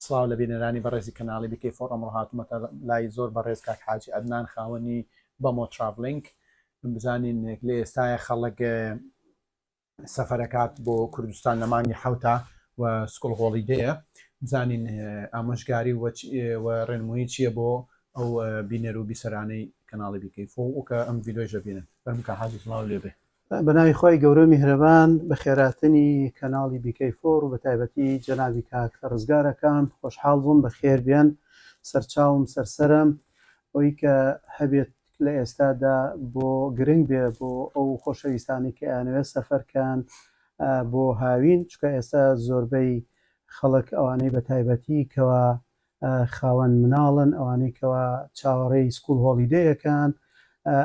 سڵاو لە بینەرانی بەڕێزی کەناڵی BK Four ئەمڕۆ هاتوومەتە لای زۆر بەڕێز کاک حاجی عەدنان خاوەنی بەمۆ Traveling بزانین لە ئێستاە خەڵک سەفەرەکات بۆ کوردستان لە مانگی حوتا و school holiday ە بزانین ئامۆژگاری و ڕێنمویی چییە بۆ ئەو بینەر و بیسەرانەی کەناڵی BK Four و کە ئەم ڤیدیۆیش دەبینن فەرموو کاک حاجی سڵاو لێ بێ. بە ناوی خوای گەورە و میهرەبان بەخێراتنی کەناڵی BK Four و بەتایبەتی جەنابی کاک ڕزگار ئەکەم خۆشحاڵ بووم بەخێر بێن سەرچاوم سەرسەرم ئەوی کە هەبێت لە ئێستادا بۆ گرنگ بێ بۆ ئەو خۆشەویستانی کە ئەیانەوێت سەفەر کەن بۆ هاوین چونکە ئێستا زۆربەی خەڵک ئەوانەی بەتایبەتی کەوا خاوەن مناڵن ئەوانەی کەوا چاوەڕێی school holiday ەکەن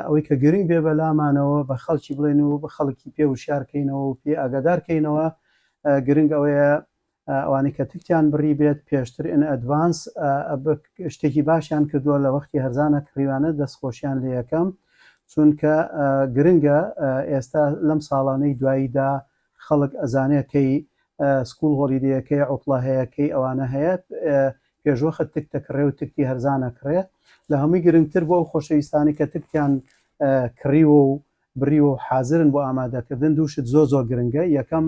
ئەوەی کە گرنگ بێ بەلامانەوە بە خەڵکی بڵێن و بە خەڵکی پێ وشیار کەینەوە و پێ ئاگادار کەینەوە گرنگ ئەوەیە ئەوانەی کە تکتیان بڕی بێت پێشتر in advance شتێکی باشیان کردووە لە وەختی هەرزانە کڕیوانە دەستخۆشیان لێ یەکەم چونکە گرنگە ئێستا لەم ساڵانەی دواییدا خەڵک ئەزانێ کەی school holiday ە کەی عوتڵە هەیە کەی ئەوانە هەیە پێشوەخت تکت ئەکڕێ و تکتی هەرزان ئەکڕێ لە هەمووی گرنگتر بۆ ئەو خۆشەویستانی کە تکتیان کڕیوە و بڕیوە و حازرن بۆ ئامادەکردن دوو شت زۆر زۆر گرنگە یەکەم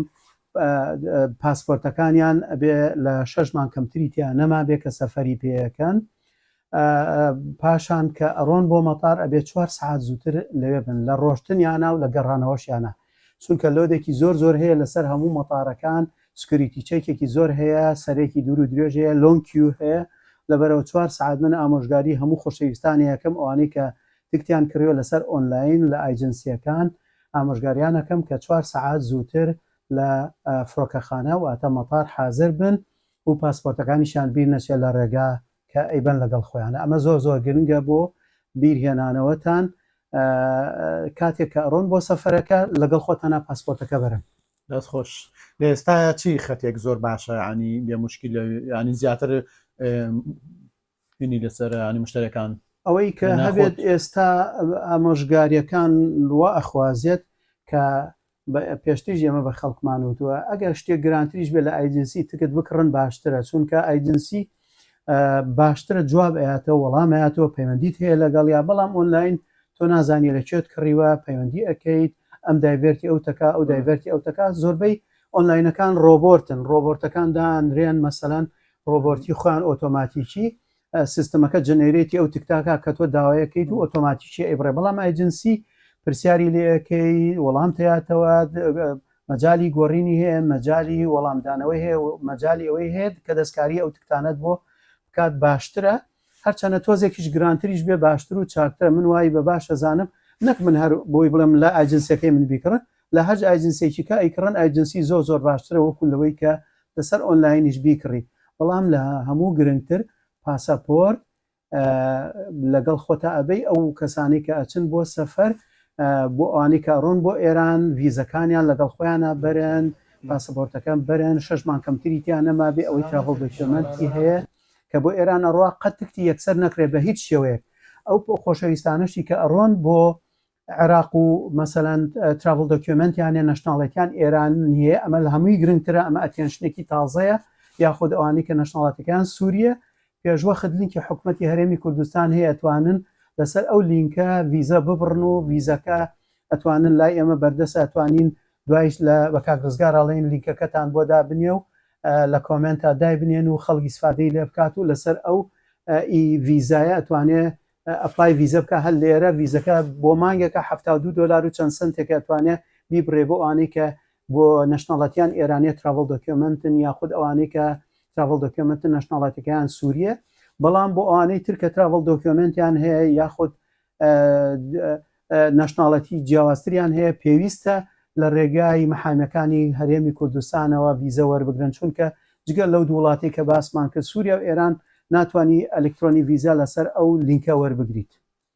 پاسپۆرتەکانیان ئەبێ لە شەش مانگ کەمتری تیا نەمابێ کە سەفەری پێیەکەن پاشان کە ئەڕۆن بۆ مەتار ئەبێ چوار سەعات زووتر لەوێ بن لە ڕۆشتنیانە و لە گەڕانەوەشیانە چونکە load ێکی زۆر زۆر هەیە لەسەر هەموو مەتارەکان security check ێکی زۆر هەیە سەرێکی دوور و درێژ هەیە long queue هەیە لەبەرەوە چوار سەعات من ئامۆژگاری هەموو خۆشەویستانی ئەکەم ئەوانەی کە تکتیان کڕیوە لەسەر ئۆنلاین لە ئایجنسیەکان ئامۆژگاریان ئەکەم کە چوار سەعات زووتر لە فڕۆکەخانە واتە مەتار حازر بن و پاسپۆرتەکانیشیان بیر نەچێت لە ڕێگا کە ئەیبەن لەگەڵ خۆیانە ئەمە زۆر زۆر گرنگە بۆ بیر هێنانەوەتان کاتێک کە ئەڕۆن بۆ سەفەرەکە لەگەڵ خۆتانا پاسپۆرتەکە بەرن. دەست خۆش لە ئێستایا چی خەتێک زۆر باشە ینی بێ مشکلە ینی زیاتر هینی لەسەر ینی مشتەرەکان ئەوەی کە هەبێت ئێستا ئامۆژگاریەکان وا ئەخوازێت کە پێشتریش ئێمە بە خەڵکمان وتووە ئەگەر شتێک گرانتریش بێت لە agency تکت بکڕن باشترە چونکە agency باشترە جواب ئەیاتەوە وەڵام ئەیاتەوە پەیوەندیت هەیە لەگەڵیا بەڵام ئۆنلاین تۆ نازانی لە کوێت کڕیوە پەیوەندی ئەکەیت ئەم divert ی ئەو تەکا ئەو divert ی ئەو تەکا زۆربەی ئۆنلاینەکان ڕۆبۆرتن ڕۆبۆرتەکان دانرێن مەسەلەن ڕۆبۆرتی خۆیان ئۆتۆماتیکی سیستمەکە generate ی ئەو تکتاکە کە تۆ داوایەکەیت و ئۆتۆماتیکی ئەیبڕێ بەڵام agency پرسیاری لێ ئەکەی وەڵام تیاتەوە مەجای گۆڕینی هەیە مەجای وەڵامدانەوەی هەیە مەجای ئەوەی هەیە کە دەستکاری ئەو تکتانەت بۆ بکات باشترە هەرچەنە تۆزێکیش گرانتریش بێ باشتر و چاکترە من وای بە باش ئەزانم نەک من هەر بۆی بڵێم لە ئایجنسیەکەی من بیکڕن لە هەرج ئایجنسێکی کە ئەیکڕن agency زۆر زۆر باشترە وەکو لەوەی کە لەسەر ئۆنلاینیش بیکڕی بەڵام لە هەموو گرنگتر پاسەپۆرت لەگەڵ خۆتا ئەبەی ئەو کەسانی کە ئەچن بۆ سەفەر بۆ ئەوانی کە ئەڕۆن بۆ ئێران ڤیزەکانیان لەگەڵ خۆیانە بەرن پاسەپۆرتەکەم بەرن شەش مانگ کەمتری تیا نەمابێ ئەوەی travel document ی هەیە کە بۆ ئێران ئەڕوا قەت تکتی یەکسەر نەکرێ بە هیچ شێوەیەک ئەو خۆشەویستانەشی کە ئەڕۆن بۆ عێراق و مەسەلەن travel document یان هەیە nationality یان ئێران هەیە ئەمە لە هەمووی گرنگترە ئەمە attention ێکی تازەیە یاخود ئەوانەی کە nationality ەکەیان سووریە پێشوەخت لینکی حکومەتی هەرێمی کوردستان هەیە ئەتوانن لەسەر ئەو لینکە ڤیزە ببڕن و ڤیزەکە ئەتوانن لای ئێمە بەردەسە ئەتوانین دوایش لە بە کاک ڕزگار ئەڵێین لینکەکەتان بۆ دابنێ و لە comment ا دایبنێن و خەڵک ئیسفادەی لێ بکات و لەسەر ئەو ئی ڤیزایە ئەتوانێ apply ڤیزە بکا هەر لێرە ڤیزەکە بۆ مانگێکە 72 دۆلار و چەند سنتێکە ئەتوانێ بیبڕێ بۆ ئەوانەی کە بۆ nationality یان ئێرانیە travel document ن یاخود ئەوانەی کە travel document ن nationality ەکەیان سووریە بەڵام بۆ ئەوانەی تر کە travel document یان هەیە یاخود nationality جیاوازتریان هەیە پێویستە لە ڕێگای محامیەکانی هەرێمی کوردستانەوە ڤیزە وەربگرن چونکە جگە لەو دوو وڵاتەی کە باسمان کرد سووریا و ئێران ناتوانی ئەلکترۆنی ڤیزا لەسەر ئەو لینکە وەربگریت.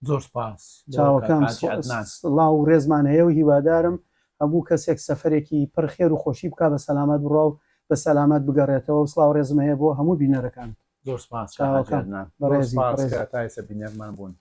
زۆر سپاس بۆ کاک چاوەکەم حاجی عەدنان. سڵاو و ڕێزمان هەیە و هیوادارم هەموو کەسێک سەفەرێکی پڕ خێر و خۆشی بکا بە سەلامەت بڕوا و بە سەلامەت بگەڕێتەوە و سڵاو ڕێزم هەیە بۆ هەموو بینەرەکانت. زۆر سپاس کاک حاجی چاوەکەم عەدنان. زۆر بەڕێزی سپاس بەڕێزی. کە تا ئێستا بینەرمان بوون.